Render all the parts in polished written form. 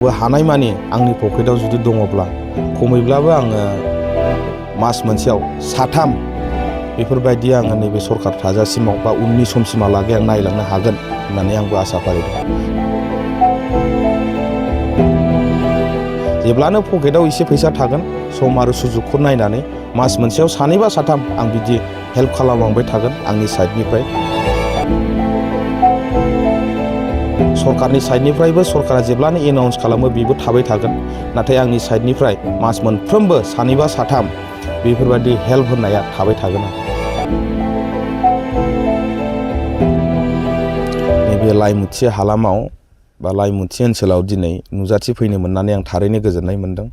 हानायमानि आंनि पकेटाव जुदि दङब्ला खमैब्लाबो आङो मास मोनसेयाव साथाम बेफोरबायदि आङो नैबे सरकार थाजासिमाव बा उननि समसिमहालागै आं नायलांनो हागोन होननानै आंबो आसा फारिदों। जेब्लानो पकेटाव एसे फैसा थागोन सम आरो सुजुगखौ नायनानै मास मोनसेयाव सानै बा साथाम आं बिदि हेल्प खालामलांबाय थागोन आंनि साइडनिफ्राय। सरकारनि साइडनिफ्रायबो सरकारा जेब्लानो एनाउन्स खालामो बेबो थाबाय थागोन, नाथाय आंनि साइडनिफ्राय मास मोनफ्रोमबो सानै बा साथाम बेफोरबायदि हेल्प होनाया थाबाय थागोन। नैबे लाइमुथि हालामाव बा लाइमुथि ओनसोलाव दिनै नुजाथि फैनो मोननानै आं थारैनो गोजोननाय मोनदों।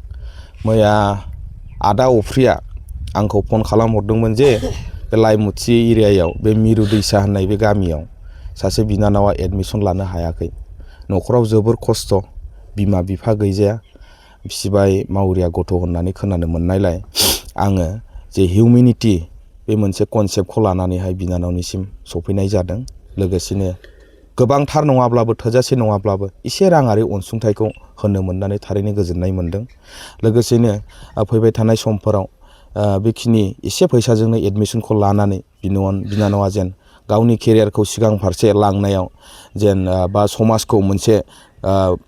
मैया आदा अफ्रिया आंखौ फन खालामहरदोंमोन जे बे लाइमुथि एरियायाव बे मिरु दैसा होननाय बे गामियाव सासे बिनानावा एडमिसन लानो हायाखै। न'खराव जोबोर खस्थ', बिमा बिफा गैजाया, फिसिबाय मावरिया गथ' होननानै खोनानो मोननायलाय आङो जे हिउमेनिटी बे मोनसे कनसेप्टखौ लानानैहाय बिनानावनिसिम सफैनाय जादों। लोगोसेनो गोबांथार नङाब्लाबो थोजासे नङाब्लाबो एसे राङारि अनसुंथाइखौ होनो मोननानै थारैनो गोजोननाय मोनदों। लोगोसेनो फैबाय थानाय समफोराव बेखिनि एसे फैसाजोंनो एडमिसनखौ लानानै बिनानावा जेन गावनि केरियारखौ सिगां फारसे लांनायाव जेन बा समाजखौ मोनसे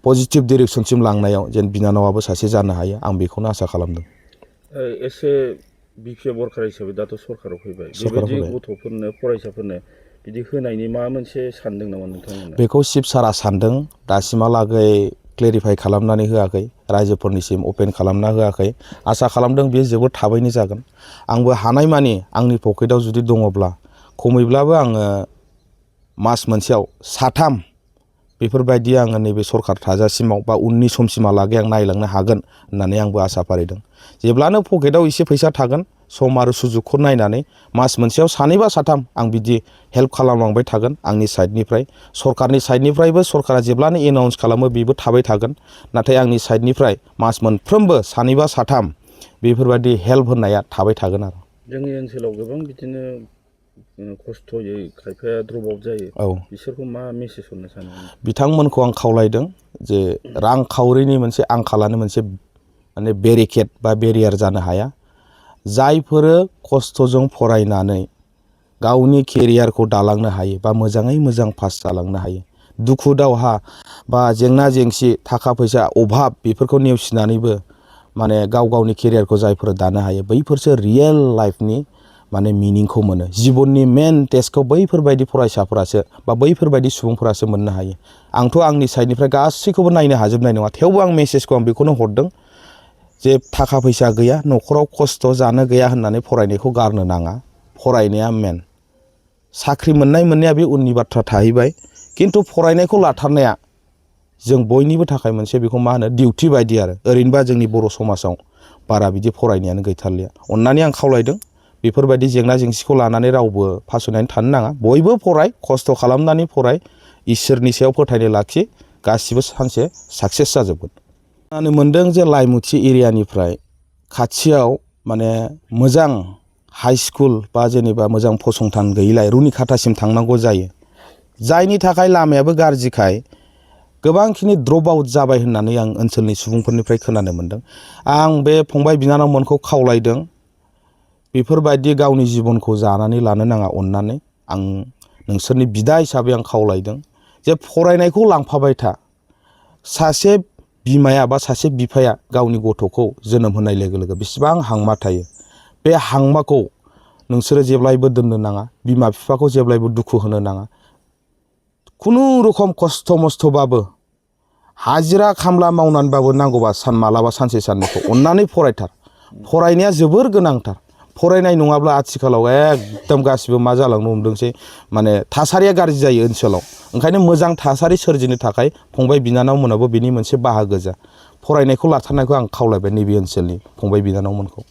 पजिटिभ डिरेक्सनसिम लांनायाव जेन बिनानावाबो सासे जानो हायो आं बेखौनो आसा खालामदों। एसे बिपिएफ वर्कार हिसाबै दाथ' सरकाराव फैबाय, बेबायदि गथ'फोरनो फरायसाफोरनो बिदि होनायनि माबा मोनसे सानदों नामा नोंथांमोना? बेखौ चिफ सारा सानदों, दासिमहालागै क्लेरिफाइ खालामनानै होआखै, रायजोफोरनिसिम अपेन खालामना होआखै। आसा खालामदों बेयो जोबोद थाबैनो जागोन। आंबो हानायमानि आंनि पकेटाव जुदि दङब्ला खमैब्लाबो आङो मास मोनसेयाव साथाम बेफोरबायदि आङो नैबे सरकार थाजासिमाव बा उननि समसिमहालागै आं नायलांनो हागोन होननानै आंबो आसा फारिदों। जेब्लानो पकेटाव एसे फैसा थागोन सम आरो सुजुगखौ नायनानै मास मोनसेयाव सानै बा साथाम आं बिदि हेल्प खालामलांबाय थागोन आंनि साइडनिफ्राय। सरकारनि साइडनिफ्रायबो सरकारा जेब्लानो एनाउन्स खालामो बेबो थाबाय थागोन, नाथाय आंनि साइडनिफ्राय मास मोनफ्रोमबो सानै बा साथाम बेफोरबायदि हेल्प होनाया थाबाय थागोन आरो। जोंनि ओनसोलाव गोबां बिदिनो खस्थ'यै खायफाया द्रप आउट जायो, बिसोरखौ मा मेसेज हरनो सानो? बिथांमोनखौ आं खावलायदों जे रांखावरिनि मोनसे आंखालानो मोनसे माने बेरिकेड बा बेरियार जानो हाया। जायफोरो खस्थ'जों फरायनानै गावनि केरियारखौ दालांनो हायो बा मोजाङै मोजां पास जालांनो हायो, दुखु दावहा बा जेंना जेंसि थाखा फैसा अभाब बेफोरखौ नेवसिनानैबो माने गाव गावनि केरियारखौ जायफोर दानो हायो बैफोरसो रियेल लाइफनि माने मिनिंखौ मोनो। जिबननि मेन टेस्टखौ बैफोरबायदि फरायसाफोरासो बा बैफोरबायदि सुबुंफोरासो मोननो हायो। आंथ' आंनि साइडनिफ्राय गासैखौबो नायनो हाजोबनाय नङा, थेवबो आं मेसेजखौ आं बेखौनो हरदों जे थाखा फैसा गैया, न'खराव खस्थ' जानो गैया होननानै फरायनायखौ गारनो नाङा। फरायनाया मेन। साख्रि मोननाया बे उननि बाथ्रा थाहैबाय, खिन्थु फरायनायखौ लाथारनाया जों बयनिबो थाखाय मोनसे बेखौ मा होनो डिउटि बायदि आरो। ओरैनोबा जोंनि बर' समाजाव बारा बिदि फरायनायानो गैथारलिया। अननानै आं खावलायदों बेफोरबायदि जेंना जेंसिखौ लानानै रावबो फासयनानै थानो नाङा। बयबो फराय, खस्थ' खालामनानै फराय, इसोरनि सायाव फोथायनाय लाखि, गासिबो सानसे साक्सेस जाजोबगोन। खोनानो मोनदों जे लाइमुथि एरियानिफ्राय खाथियाव माने मोजां हाइ स्कुल बा जेनेबा मोजां फसंथान गैयिलाय रुनिखाथासिम थांनांगौ जायो, जायनि थाखाय लामायाबो गाज्रिखाय गोबांखिनि द्रप आउट जाबाय होननानै आं ओनसोलनि सुबुंफोरनिफ्राय खोनानो मोनदों। आं बे फंबाय बिनानावमोनखौ खावलायदों बेफोरबायदि गावनि जिबनखौ जानानै लानो नाङा। अननानै आं नोंसोरनि बिदा हिसाबै आं खावलायदों जे फरायनायखौ लांफाबाय था। सासे बिमाया बा सासे बिफाया गावनि गथ'खौ जोनोम होनाय लोगो लोगो बेसेबां हांमा थायो, बे हांमाखौ नोंसोरो जेब्लायबो दोननो नाङा। बिमा बिफाखौ जेब्लायबो दुखु होनो नाङा। खुनुरुखम खस्थ' मस्थ'बाबो हाजिरा खामला मावनानैबाबो नांगौबा मालाबा सानसे साननैखौ अननानै फरायथार। फरायनाया जोबोर गोनांथार। फरायनाय नङाब्ला आथिखालाव एकदम गासिबो मा जालांनो हमदोंसै, माने थासारिया गाज्रि जायो ओनसोलाव। ओंखायनो मोजां थासारि सोरजिनो थाखाय फंबाय बिनानावमोनाबो बेनि मोनसे बाहागो जा। फरायनायखौ लाथारनायखौ आं खावलायबाय नैबे ओनसोलनि फंबाय बिनानावमोनखौ।